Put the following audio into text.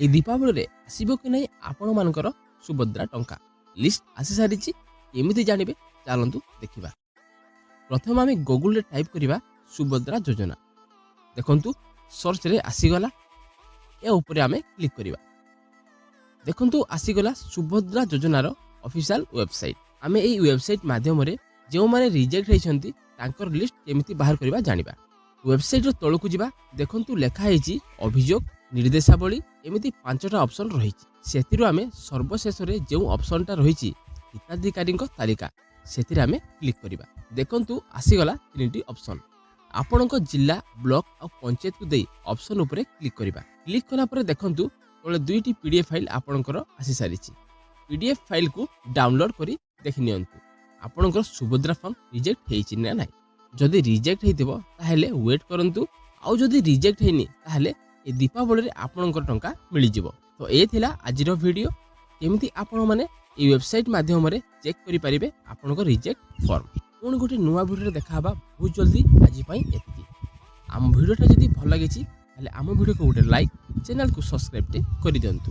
ଏଇ ଦୀପାବଳିରେ ଆସିବ କି ନାହିଁ ଆପଣମାନଙ୍କର ସୁଭଦ୍ରା ଟଙ୍କା? ଲିଷ୍ଟ ଆସିସାରିଛି। କେମିତି ଜାଣିବେ, ଚାଲନ୍ତୁ ଦେଖିବା। ପ୍ରଥମେ ଆମେ ଗୁଗୁଲରେ ଟାଇପ୍ କରିବା ସୁଭଦ୍ରା ଯୋଜନା। ଦେଖନ୍ତୁ, ସର୍ଚ୍ଚରେ ଆସିଗଲା। ଏ ଉପରେ ଆମେ କ୍ଲିକ୍ କରିବା। ଦେଖନ୍ତୁ, ଆସିଗଲା ସୁଭଦ୍ରା ଯୋଜନାର ଅଫିସିଆଲ ୱେବସାଇଟ୍। ଆମେ ଏଇ ୱେବସାଇଟ୍ ମାଧ୍ୟମରେ ଯେଉଁମାନେ ରିଜେକ୍ଟ ହେଇଛନ୍ତି, ତାଙ୍କର ଲିଷ୍ଟ କେମିତି ବାହାର କରିବା ଜାଣିବା। ୱେବସାଇଟ୍ର ତଳକୁ ଯିବା। ଦେଖନ୍ତୁ, ଲେଖା ହେଇଛି ଅଭିଯୋଗ, ନିର୍ଦ୍ଦେଶାବଳୀ, ଏମିତି ପାଞ୍ଚଟା ଅପସନ୍ ରହିଛି। ସେଥିରୁ ଆମେ ସର୍ବଶେଷରେ ଯେଉଁ ଅପସନ୍ଟା ରହିଛି ହିତାଧିକାରୀଙ୍କ ତାଲିକା, ସେଥିରେ ଆମେ କ୍ଲିକ୍ କରିବା। ଦେଖନ୍ତୁ, ଆସିଗଲା ତିନିଟି ଅପସନ୍। ଆପଣଙ୍କ ଜିଲ୍ଲା, ବ୍ଲକ ଆଉ ପଞ୍ଚାୟତକୁ ଦେଇ ଅପସନ୍ ଉପରେ କ୍ଲିକ୍ କରିବା। କ୍ଲିକ୍ କଲା ପରେ ଦେଖନ୍ତୁ, ତଳେ ଦୁଇଟି ପିଡିଏଫ୍ ଫାଇଲ୍ ଆପଣଙ୍କର ଆସିସାରିଛି। ପିଡିଏଫ୍ ଫାଇଲ୍କୁ ଡାଉନଲୋଡ୍ କରି ଦେଖି ନିଅନ୍ତୁ, ଆପଣଙ୍କର ସୁଭଦ୍ରା ଫର୍ମ ରିଜେକ୍ଟ ହେଇଛି ନା ନାହିଁ। ଯଦି ରିଜେକ୍ଟ ହେଇଥିବ, ତାହେଲେ ୱେଟ୍ କରନ୍ତୁ। ଆଉ ଯଦି ରିଜେକ୍ଟ ହେଇନି, ତାହେଲେ ଏ ଦୀପାବଳିରେ ଆପଣଙ୍କର ଟଙ୍କା ମିଳିଯିବ। ତ ଏ ଥିଲା ଆଜିର ଭିଡ଼ିଓ, କେମିତି ଆପଣମାନେ ଏଇ ୱେବସାଇଟ୍ ମାଧ୍ୟମରେ ଚେକ୍ କରିପାରିବେ ଆପଣଙ୍କ ରିଜେକ୍ଟ ଫର୍ମ। ପୁଣି ଗୋଟେ ନୂଆ ଭିଡ଼ିଓରେ ଦେଖା ହେବା ବହୁତ ଜଲ୍ଦି। ଆଜି ପାଇଁ ଏତିକି। ଆମ ଭିଡ଼ିଓଟା ଯଦି ଭଲ ଲାଗିଛି, ତାହେଲେ ଆମ ଭିଡ଼ିଓକୁ ଗୋଟେ ଲାଇକ୍, ଚ୍ୟାନେଲକୁ ସବସ୍କ୍ରାଇବ୍ କରିଦିଅନ୍ତୁ।